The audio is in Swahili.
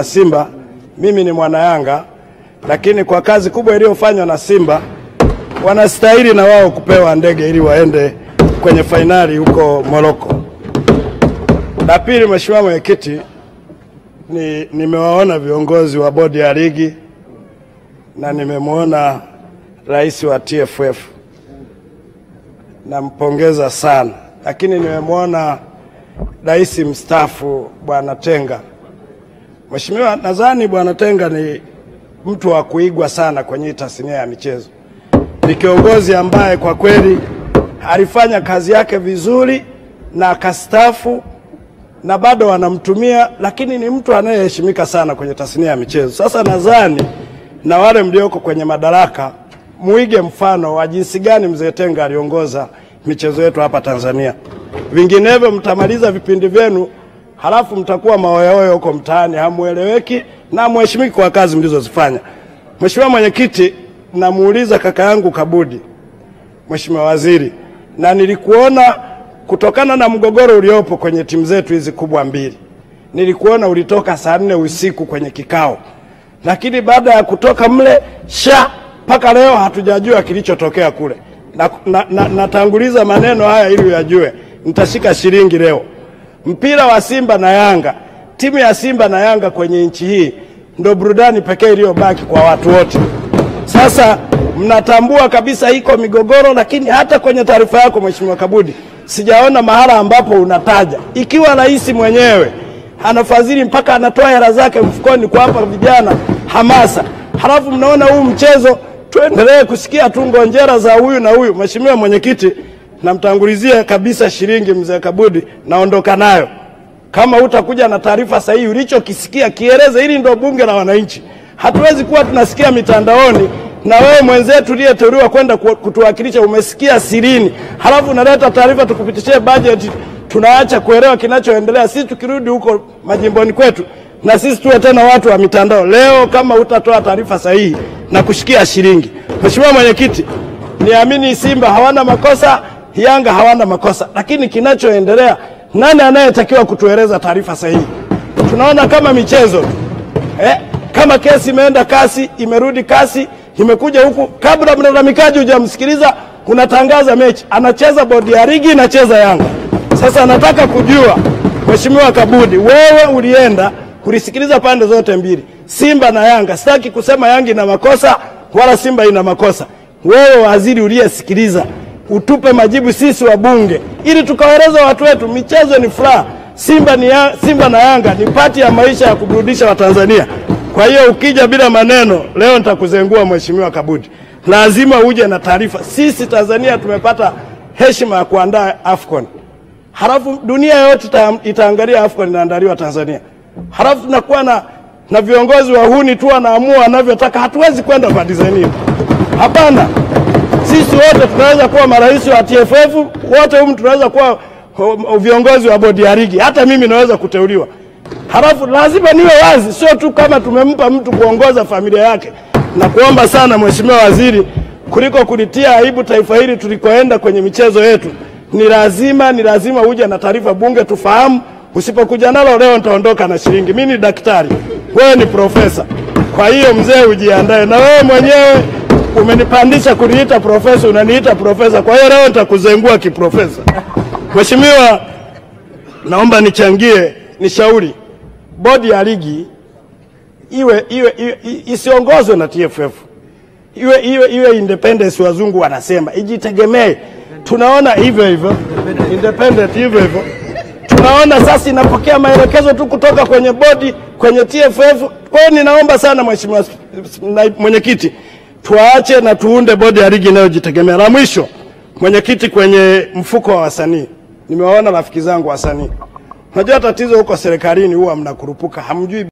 Simba, mimi ni mwana Yanga, lakini kwa kazi kubwa iliyofanywa na Simba wanastahili na wao kupewa ndege ili waende kwenye fainali huko Morocco. La pili, Mheshimiwa Mwenyekiti, nimewaona viongozi wa bodi ya ligi na nimemwona rais wa TFF, nampongeza sana, lakini nimemwona rais mstaafu Bwana Tenga. Mheshimiwa, nadhani Bwana Tenga ni mtu wa kuigwa sana kwenye tasnia ya michezo. Ni kiongozi ambaye kwa kweli alifanya kazi yake vizuri na akastaafu na bado wanamtumia, lakini ni mtu anayeheshimika sana kwenye tasnia ya michezo. Sasa nadhani na wale mlioko kwenye madaraka muige mfano wa jinsi gani Mzee Tenga aliongoza michezo yetu hapa Tanzania. Vinginevyo mtamaliza vipindi vyenu halafu mtakuwa maoyaoyo huko mtaani, hamueleweki na muheshimiki kwa kazi mlizozifanya. Mheshimiwa Mwenyekiti, namuuliza kaka yangu Kabudi, Mheshimiwa Waziri, na nilikuona kutokana na mgogoro uliopo kwenye timu zetu hizi kubwa mbili, nilikuona ulitoka saa 4 usiku kwenye kikao, lakini baada ya kutoka mle sha mpaka leo hatujajua kilichotokea kule. Natanguliza maneno haya ili uyajue. Nitashika shilingi leo. Mpira wa Simba na Yanga, timu ya Simba na Yanga kwenye nchi hii ndo burudani pekee iliyobaki kwa watu wote. Sasa mnatambua kabisa iko migogoro, lakini hata kwenye taarifa yako Mheshimiwa Kabudi sijaona mahala ambapo unataja ikiwa rais mwenyewe anafadhili mpaka anatoa hela zake mfukoni kuwapa vijana hamasa, halafu mnaona huu mchezo tuendelee kusikia tu ngonjera za huyu na huyu. Mheshimiwa Mwenyekiti, namtangulizia kabisa shilingi Mzee Kabudi, naondoka nayo. Kama utakuja na taarifa sahihi ulichokisikia kieleze, hili ndio bunge la wananchi. Hatuwezi kuwa tunasikia mitandaoni na wewe mwenzetu uliyeteuliwa kwenda kutuwakilisha umesikia sirini, halafu unaleta taarifa tukupitishie budget, tunaacha kuelewa kinachoendelea. Sisi tukirudi huko majimboni kwetu na sisi tuwe tena watu wa mitandao. Leo kama utatoa taarifa sahihi na kushikia shilingi. Mheshimiwa Mwenyekiti, niamini Simba hawana makosa, Yanga hawana makosa, lakini kinachoendelea, nani anayetakiwa kutueleza taarifa sahihi? Tunaona kama michezo kama kesi imeenda kasi, imerudi kasi, imekuja huku, kabla mlalamikaji hujamsikiliza unatangaza mechi, anacheza bodi ya ligi, inacheza Yanga. Sasa nataka kujua Mheshimiwa Kabudi, wewe ulienda kulisikiliza pande zote mbili, Simba na Yanga. Sitaki kusema Yanga ina makosa wala Simba ina makosa. Wewe waziri uliyesikiliza, utupe majibu sisi wabunge ili tukaeleza watu wetu michezo ni furaha. Simba na Yanga ni pati ya maisha ya kuburudisha Watanzania. Kwa hiyo ukija bila maneno leo nitakuzengua Mheshimiwa Kabudi. Lazima uje na taarifa. Sisi Tanzania tumepata heshima ya kuandaa AFCON. Halafu dunia yote itaangalia AFCON inaandaliwa Tanzania. Halafu tunakuwa na viongozi wahuni tu wanaamua wanavyotaka. Hatuwezi kwenda kwa design hiyo. Hapana. Sisi wote tunaweza kuwa marais wa TFF, wote humu tunaweza kuwa viongozi wa bodi ya ligi. Hata mimi naweza kuteuliwa. Halafu lazima niwe wazi, sio tu kama tumempa mtu kuongoza familia yake. Na kuomba sana Mheshimiwa Waziri, kuliko kulitia aibu taifa hili tulikoenda kwenye michezo yetu, ni lazima uje na taarifa bunge tufahamu. Usipokuja nalo leo nitaondoka na shilingi. Mimi ni daktari, wewe ni profesa. Kwa hiyo mzee ujiandae. Na wewe mwenyewe umenipandisha kuniita profesa, unaniita profesa. Kwa hiyo leo nitakuzengua kiprofesa. Mheshimiwa, naomba nichangie, nishauri bodi ya ligi iwe isiongozwe na TFF. Iwe independence, wazungu wanasema, ijitegemee. Tunaona hivyo hivyo, independent hivyo hivyo. Tunaona sasa inapokea maelekezo tu kutoka kwenye bodi, kwenye TFF. Kwa hiyo ninaomba sana Mheshimiwa Mwenyekiti, tuache na tuunde bodi ya ligi inayojitegemea. La mwisho, Mwenyekiti, kwenye mfuko wa wasanii, nimewaona rafiki zangu wasanii. Unajua tatizo huko serikalini huwa mnakurupuka, hamjui